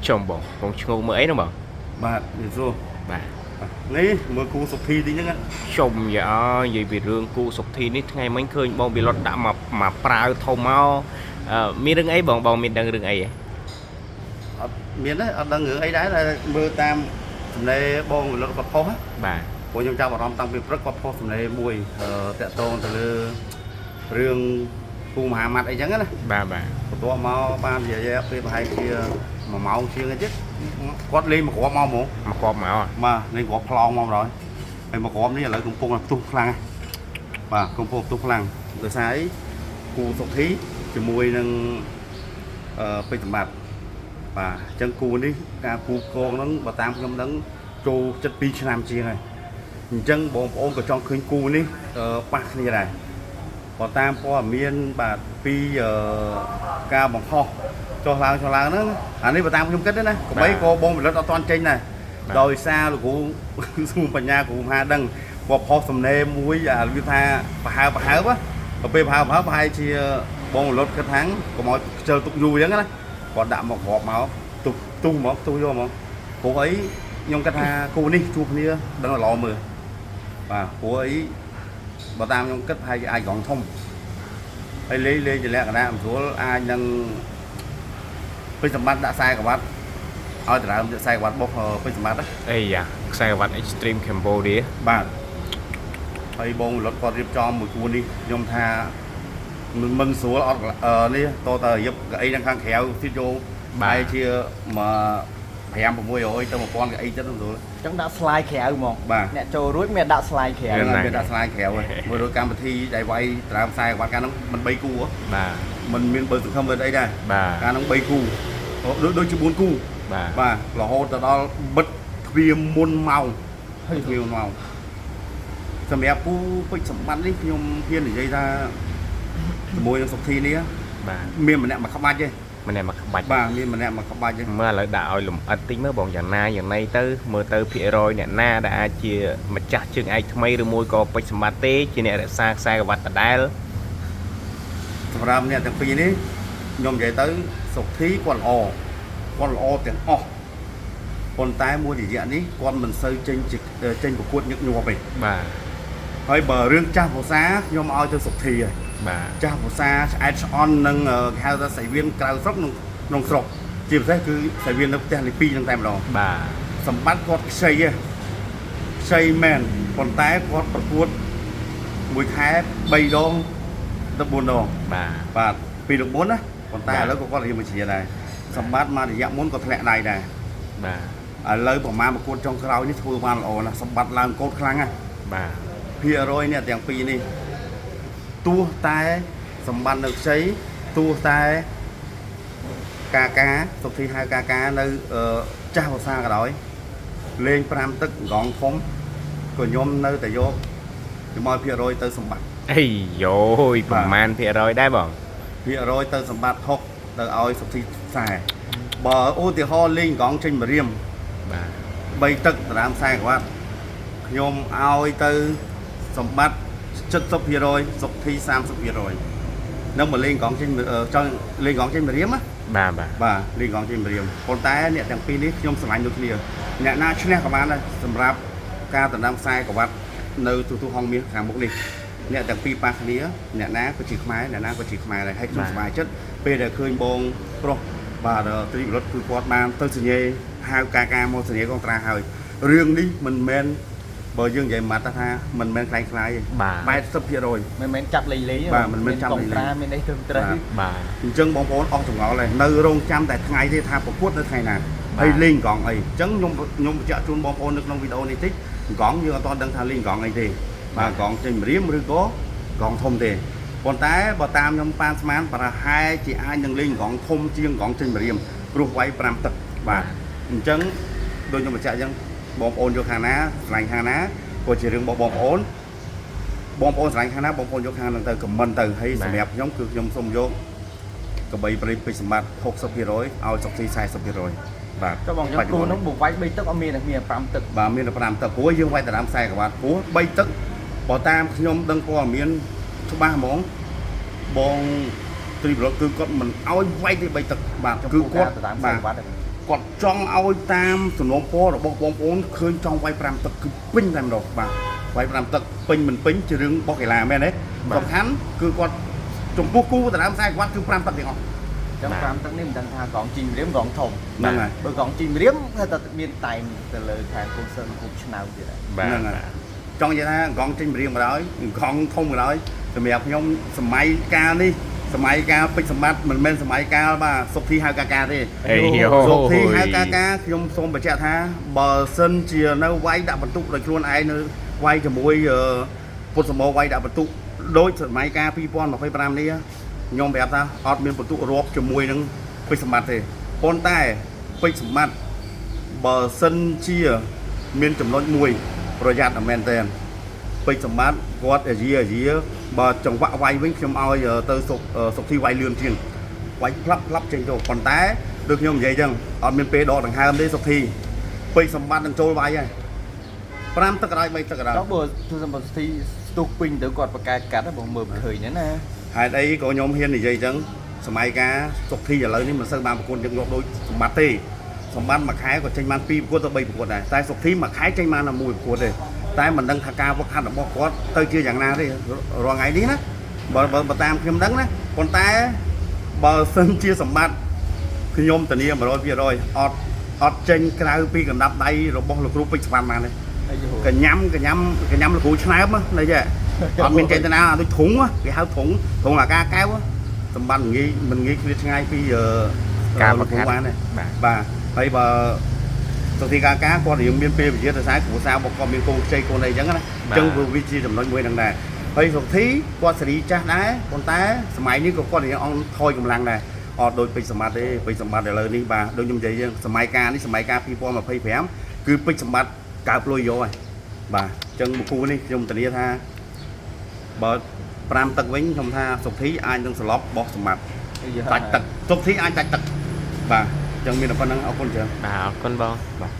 ចុំបងបងឈ្ងោកមើលអីហ្នឹងបង បាទនិយាយសួរ បាទ នេះមើលគូសុធីតិចហ្នឹងណា ជុំយ៉ានិយាយពីរឿងគូសុកធីនេះថ្ងៃមិញឃើញបងពីលត់ដាក់មកមកប្រាវធំមកអឺមានរឿងអីបងបងមានដឹងរឿងអីហ៎ អត់មានទេអត់ដឹងរឿងអីដែរតែមើលតាមសំណេរបងវិលុតគាត់ផុសណា បាទ ព្រោះខ្ញុំចាប់អារម្មណ៍តាំងពីព្រឹកគាត់ផុសសំណេរមួយតាក់ទងទៅលើរឿងគូមហាម៉ាត់អីចឹងណា បាទបាទ បន្ទាប់មកបាននិយាយពេលប្រហែលជា1ម៉ោងជាងអីទៀតគាត់លេងមកគ្រាប់មកហ្មង មកគ្រាប់មកហ៎ បាទលេងគ្រាប់ផ្លោងមកម្ដងហើយមកគ្រាប់នេះឥឡូវកំពុងតែផ្ទុះខ្លាំងណាស់បាទកំពុងផ្ទុះខ្លាំងដោយសារអីគូសុធីជាមួយនឹងពេជ្រសម្បត្តិបាទអញ្ចឹងគូនេះការគូកងហ្នឹងបើតាមខ្ញុំដឹងចូល72ឆ្នាំជាងហើយអញ្ចឹងបងប្អូនក៏ចង់ឃើញគូនេះប៉ះគ្នាដែរបើតាមព័ត៌មានបាទពីការបង្ហោះចុះឡើងចុះឡើងហ្នឹងអានេះបើតាមខ្ញុំគិតទេណាកុំអីក៏បងផលិតអត់ទាន់ចេញដែរដោយសារលោកគ្រូ សួរបញ្ញាគ្រូមហាដឹងគាត់ផុសសំណេរមួយអារបៀបថាប្រហើប្រហើបដល់ពេលប្រហើប្រហើបប្រហែលជាបងលុតគិតថាកុំឲ្យខ្ជិលទុកយូរអញ្ចឹងណាគាត់ដាក់មកគ្រាប់មកទុះទុះហ្មងទុះយកហ្មងព្រោះអីខ្ញុំគិតថាគូនេះជួបគ្នាដឹងតែល្អមើលបាទព្រោះអីបើតាមខ្ញុំគិតប្រហែលជាអាចក្រងធំហើយលេងលេងជាលក្ខណៈមិនស្រួលអាចនឹងពេជ្រសម្បត្តិដាក់ខ្សែក្រវ៉ាត់ឲ្យដដើមខ្សែក្រវ៉ាត់បុកពេជ្រសម្បត្តិណា អីយ៉ាខ្សែក្រវ៉ាត់ Extreme Cambodia បាទហើយបងលុតគាត់រៀបចំមួយគួរនេះខ្ញុំថាមិនស្រួលអត់នេះតតរៀបកៅអីនៅខាងក្រៅស្ទូឌីយោបែរជាមួយ5 600ទៅ1000កៅអីទៀតមិនស្រួល ចឹងដាក់ slide ក្រៅហ្មង បាទ អ្នកចូលរួចមានដាក់ slide ក្រៅ រឿងមានដាក់ស្លាយក្រៅហើយមើលដូចកម្មវិធីដែលវាយត្រាមខ្សែក្បាត់កាលហ្នឹងមិន3គូហ៎ បាទ មិនមានបើសង្ឃឹមវាអីដែរ បាទ កាលហ្នឹង3គូដូចជា4គូ បាទ បាទរហូតទៅដល់បិទទ្វារមុនម៉ោងទ្វារមុនម៉ោងសម្រាប់គូពេជ្រសម្បត្តិនេះខ្ញុំហ៊ាននិយាយថាជាមួយនឹងសុធីនេះ បាទ មានម្នាក់មួយក្បាច់ទេ ម្នាក់មកក្បាច់ បាទមានម្នាក់មួយក្បាច់ទេ មើលឥឡូវដាក់ឲ្យលំអិតតិចមើលបងយ៉ាងណាយ៉ាងណីទៅមើលទៅភាគរយអ្នកណាដែលអាចជាម្ចាស់ជើងឯកថ្មីឬមួយក៏ពេជ្រសម្បត្តិទេជាអ្នករក្សាខ្សែក្រវ៉ាត់ដដែល សម្រាប់អ្នកទាំងពីរនេះខ្ញុំនិយាយទៅសុធីគាត់ល្អគាត់ល្អទាំងអស់ប៉ុន្តែមួយរយៈនេះគាត់មិនសូវចេញជាចេញប្រកួតញឹកញាប់ទេ បាទ ហើយបើរឿងចាស់ភាសាខ្ញុំឲ្យទៅសុធីហើយ បាទ ចាស់ភាសាឆ្អែតឆ្អន់នឹងគេហៅថាសៃវៀនក្រៅស្រុកនិងក្នុងស្រុកជាពិសេសគឺសៃវៀននៅផ្ទះលេខ2ហ្នឹងតែម្ដង បាទ សម្បត្តិគាត់ខ្ចីហ៎ខ្ចីមែនប៉ុន្តែគាត់ប្រកួតមួយខែ3ដងទៅ4ដង បាទ បាទពីលើកមុនណាប៉ុន្តែ បាទ ឥឡូវក៏គាត់រៀនវិជ្ជាដែរសម្បត្តិមករយៈមុនក៏ធ្លាក់ដៃដែរ បាទ ឥឡូវប្រហែលប្រកួតចុងក្រោយនេះធ្វើបានល្អណាស់សម្បត្តិឡើងកោតខ្លាំងណាស់ បាទ ភាគរយអ្នកទាំងពីរនេះទោះតែសម្បត្តិនៅខ្ចីទោះតែកាកាសុធីហៅកាកានៅចាស់ភាសាក៏ដោយលេង5ទឹកងងធំក៏ខ្ញុំនៅតែយកខ្ញុំឲ្យភាគរយទៅសម្បត្តិ អីយោយប្រហែលភាគរយដែរបង ភាគរយទៅសម្បត្តិ6ទៅឲ្យសុធីខ្សែបើឧទាហរណ៍លេងកងចេញមរៀម បាទ 3ទឹកតារាមខ្សែក្បាត់ខ្ញុំឲ្យទៅសម្បត្តិ70%សុធី30%នឹងមកលេងកងចេញចង់លេងកងចេញមរៀមណា បាទបាទ បាទលេងកងចេញមរៀមប៉ុន្តែអ្នកទាំងពីរនេះខ្ញុំស្រឡាញ់ដូចគ្នាអ្នកណាឈ្នះក៏បានដែរសម្រាប់ការដណ្ដើមខ្សែក្បាត់នៅទូទូហងមាសខាងមុខនេះអ្នកទាំងពីរប៉ះគ្នាអ្នកណាក៏ជាខ្មែរអ្នកណាក៏ជាខ្មែរដែរហើយខ្ញុំសប្បាយចិត្តពេលដែលឃើញបងប្រុសបាទត្រីវិរុទ្ធគឺគាត់បានទៅសញ្ញេហៅកាកាមកសញ្ញេកងត្រាហើយរឿងនេះមិនមែនបើយើងនិយាយម៉ាត់ថាមិនមែនខ្លាំងខ្លាយទេ បាទ 80% មិនមែនចាប់លេងលេង បាទមិនមែនចាប់លេងលេង កុងត្រាមានអីត្រឹមត្រូវ បាទ បាទ អញ្ចឹងបងប្អូនអស់ចម្ងល់ហើយនៅរងចាំតែថ្ងៃទេថាប្រកួតនៅថ្ងៃណាហើយលេងកងអីអញ្ចឹងខ្ញុំខ្ញុំបញ្ជាក់ជូនបងប្អូននៅក្នុងវីដេអូនេះតិចកងយើងអត់ទាន់ដឹងថាលេងកងអីទេបាទកងចេញម្រាមឬក៏កងធំទេប៉ុន្តែបើតាមខ្ញុំប៉ានស្មានប្រហែលជាអាចនឹងលេងកងធំជាងកងចេញម្រាមព្រោះវាយ5ទឹកបាទអញ្ចឹងដូចខ្ញុំបញ្ជាក់អញ្ចឹងបងប្អូនយកខាងណាស្រឡាញ់ខាងណាក៏ជារឿងរបស់បងប្អូនបងប្អូនស្រឡាញ់ខាងណាបងប្អូនយកខាងហ្នឹងទៅខមមិនទៅហើយសម្រាប់ខ្ញុំគឺខ្ញុំសូមយក កបីព្រៃពេជ្រសម្បត្តិ60%ឲ្យសុកស៊ី40%បាទ ចុះបងចឹងគូនោះបើវាយ3ទឹកអត់មានទេមាន5ទឹក បាទមានតែ5ទឹកព្រោះយើងវាយតារាមខ្សែក្រវ៉ាត់ព្រោះ3ទឹកបើតាមខ្ញុំដឹងព័ត៌មានច្បាស់ហ្មងបងត្រីប្លុកគឺគាត់មិនឲ្យវាយទេ3ទឹកបាទ ចំ គឺ គាត់ ពោះការទៅតាមខ្សែ បាទ ក្រវ៉ាត់ហ្នឹង គាត់ចង់ឲ្យតាមសំណងពររបស់បងប្អូនឃើញចង់វាយ5ទឹកគឺពេញតែម្ដងបាទវាយ5ទឹកពេញមិនពេញជារឿងរបស់កីឡាមែនទេសំខាន់គឺគាត់ចំពោះគូដណ្ដើមខ្សែក្រវ៉ាត់គឺ5ទឹកទាំងអស់ ចឹង5ទឹកនេះមិនដឹងថាកងជីមរៀមកងធំ ហ្នឹងហើយ បើកងជីមរៀមគេតែមានតែងទៅលើខាងកូនសិនគប់ឆ្នោតទៀតហើយ បាទ ហ្នឹងហើយចង់និយាយថាកងចេញរៀងបណ្ដោយកងធំបណ្ដោយសម្រាប់ខ្ញុំសម័យកាលនេះសម័យកាលពេជ្រសម្បត្តិមិនមែនសម័យកាលបាទសុខធីហៅកាកាទេ អេយោ សុខធីហៅកាកាខ្ញុំសូមបញ្ជាក់ថាបើសិនជានៅវាយដាក់បន្ទុកដោយខ្លួនឯងនៅវាយជាមួយពុទ្ធសមោវាយដាក់បន្ទុកដូចសម័យកាល2025នេះខ្ញុំប្រាប់ថាអត់មានបន្ទុករាប់ជាមួយនឹងពេជ្រសម្បត្តិទេប៉ុន្តែពេជ្រសម្បត្តិបើសិនជាមានចំណុចមួយប្រយ័ត្នតែមែនតើពេជ្រសម្បត្តិគាត់អាយាអាយាបើចង្វាក់វាយវិញខ្ញុំឲ្យទៅសុកសុកធីវាយលឿនជាងវាយផ្លាប់ផ្លាប់ចេញទៅប៉ុន្តែដូចខ្ញុំនិយាយចឹងអត់មានពេលដកដង្ហើមទេសុកធីពេជ្រសម្បត្តិនឹងចូលវាយហើយ5ទឹកក៏ដោយ3ទឹកក៏ដោយ ដល់បើទស្សនវិធីស្ទុះពេញទៅគាត់ប្រកែកកាត់បងមើលមិនឃើញទេណា ហេតុអីក៏ខ្ញុំហ៊ាននិយាយចឹងសម័យកាលសុកធីឥឡូវនេះមិនសូវបានប្រកួតញឹកញាប់ដូចសម្បត្តិទេសម្បត្តិមួយខែក៏ចេញបាន2ប្រកួតទៅ3ប្រកួតដែរតែសុកធីមួយខែចេញបានតែមួយប្រកួតទេតែមិនដឹងថាការវឹកហាត់របស់គាត់ទៅជាយ៉ាងណាទេរាល់ថ្ងៃនេះណាបើបើតាមខ្ញុំដឹងណាប៉ុន្តែបើសិនជាសម្បត្តិខ្ញុំធានា100%អត់អត់ចេញក្រៅពីកណ្ដាប់ដៃរបស់លោកគ្រូពេជ្រស្វាន់បានទេ អាយូ កញ្ញាំកញ្ញាំកញ្ញាំលោកគ្រូឆ្នើមណាចេះអត់មានចេតនាដូចធុងគេហៅធុងធុងអាការកែវសម្បត្តិងាយមិនងាយឃ្លាតឆ្ងាយពី ការបង្ហាត់ លោកគ្រូបានទេ បាទ បាទហើយបើសុធីកាកាគាត់រៀងមានពេលវិជាទៅសារគ្រួសាររបស់គាត់មានកូនខ្ចីកូនអីចឹងណាអញ្ចឹងវាជាចំណុចមួយហ្នឹងដែរហើយសុធីគាត់សេរីចាស់ដែរប៉ុន្តែសម័យនេះក៏គាត់រៀងអង្គថយកម្លាំងដែរអត់ដូចពេជ្រសម្បត្តិទេពេជ្រសម្បត្តិឥឡូវនេះបាទដូចខ្ញុំនិយាយចឹងសម័យកាលនេះសម័យកាល2025គឺពេជ្រសម្បត្តិកើបលុយយកហើយបាទអញ្ចឹងបុគ្គលនេះខ្ញុំធានាថាបើ5ទឹកវិញខ្ញុំថាសុធីអាចនឹងស្លប់បោះសម្បត្តិដាច់ទឹកសុធីអាចដាច់ទឹកបាទអញ្ចឹងមានតែប៉ុណ្្នឹងអរគុណច្រើន បាទអរគុណបងបាទ